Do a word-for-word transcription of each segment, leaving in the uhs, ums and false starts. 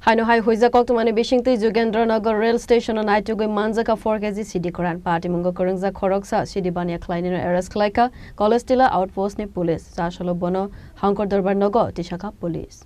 Ano hai huijak koktwmani bisingtwi Jugendra Nagar rail station o naitugwi manjakha four K G sidi kwran. Patimungo kwrwngjak khoroksa sidi baniya khlainino arrest khlaikha College Tila outpost ni police. Chasalo bono Hangkor Dorbar nogo tisakha police.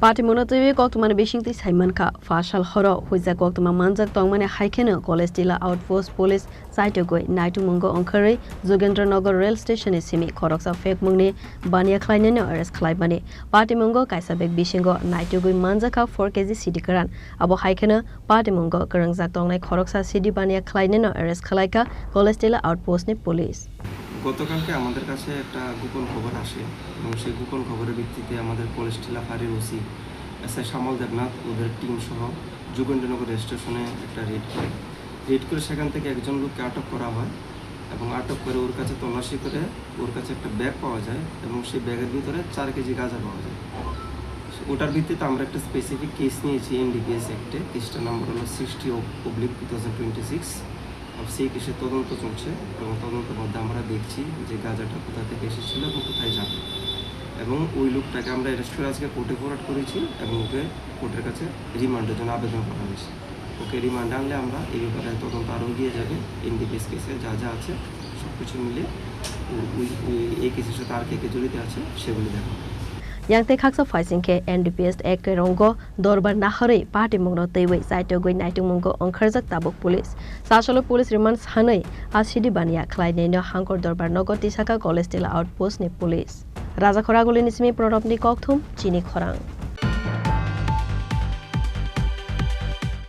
Patimungno twiwi koktwmani bisingtwi saimankha, phasal horo huijak koktwma manjak tongmani haikheno College Tila outpost police chaitugwi naitugmungo ongkhorwi Jugendra Nagar rail station ni simi khoroksa phekmungni baniya khlainino arrest khlaimani. Patimungo kaisa bag bisingo naitugwi manjakha four K G sidi kwran. Abo haikheno patimungo kwrwngjak tongnai khoroksa sidi baniya khlainino arrest khlaikha College Tila outpost ni police. গতকালকে আমাদের কাছে একটা গোপন খবর আসে এবং সেই গোপন খবরের ভিত্তিতে আমাদের কলেজ টিলা ফাঁড়ির ওসি এসআই শ্যামল দেবনাথ ওদের টিম সহ যোগেন্দ্রনগর রেল স্টেশনে একটা রেড করে। রেড করে সেখান থেকে একজন লোককে আটক করা হয় এবং আটক করে ওর কাছে তল্লাশি করে ওর কাছে একটা ব্যাগ পাওয়া যায় এবং সেই ব্যাগের ভিতরে চার কেজি গাঁজা পাওয়া যায়। ওটার ভিত্তিতে আমরা একটা স্পেসিফিক কেস নিয়েছি এনডিপিএস অ্যাক্টে, কেসটার নাম্বার হলো sixty oblique two thousand twenty six. আর সেই কেসের তদন্ত চলছে এবং তদন্তের মধ্যে আমরা দেখছি যে গাঁজাটা কোথা থেকে এসেছিল এবং কোথায় যাবে। এবং ওই লোকটাকে আমরা অ্যারেস্ট করে আজকে কোর্টে ফরওয়ার্ড করেছি এবং ওকে কোর্টের কাছে রিমান্ডের জন্য আবেদন করা হয়েছে। ওকে রিমান্ডে আনলে আমরা এই ব্যাপারে তদন্ত আরও এগিয়ে যাবে। এনডিপিএস কেসে যা যা আছে সব কিছু মিলে ও-, ওই, ওই, এই কেসের সাথে আর কে কে জড়িত আছে সেগুলি দেখা হবে। Yang tei khaksa phaising khe N D P S Act rongo dorbar naharwi patimungno twiwi chaitugwi naitungmungo ongkharjak tabuk police. Sasalo police remand sanwi a sidi baniya khlainaino Hangkor Dorbar nogo tisakha College Tila outpost ni police. Rajakhor Agulini simi Pranabni kokthum, chini khorang.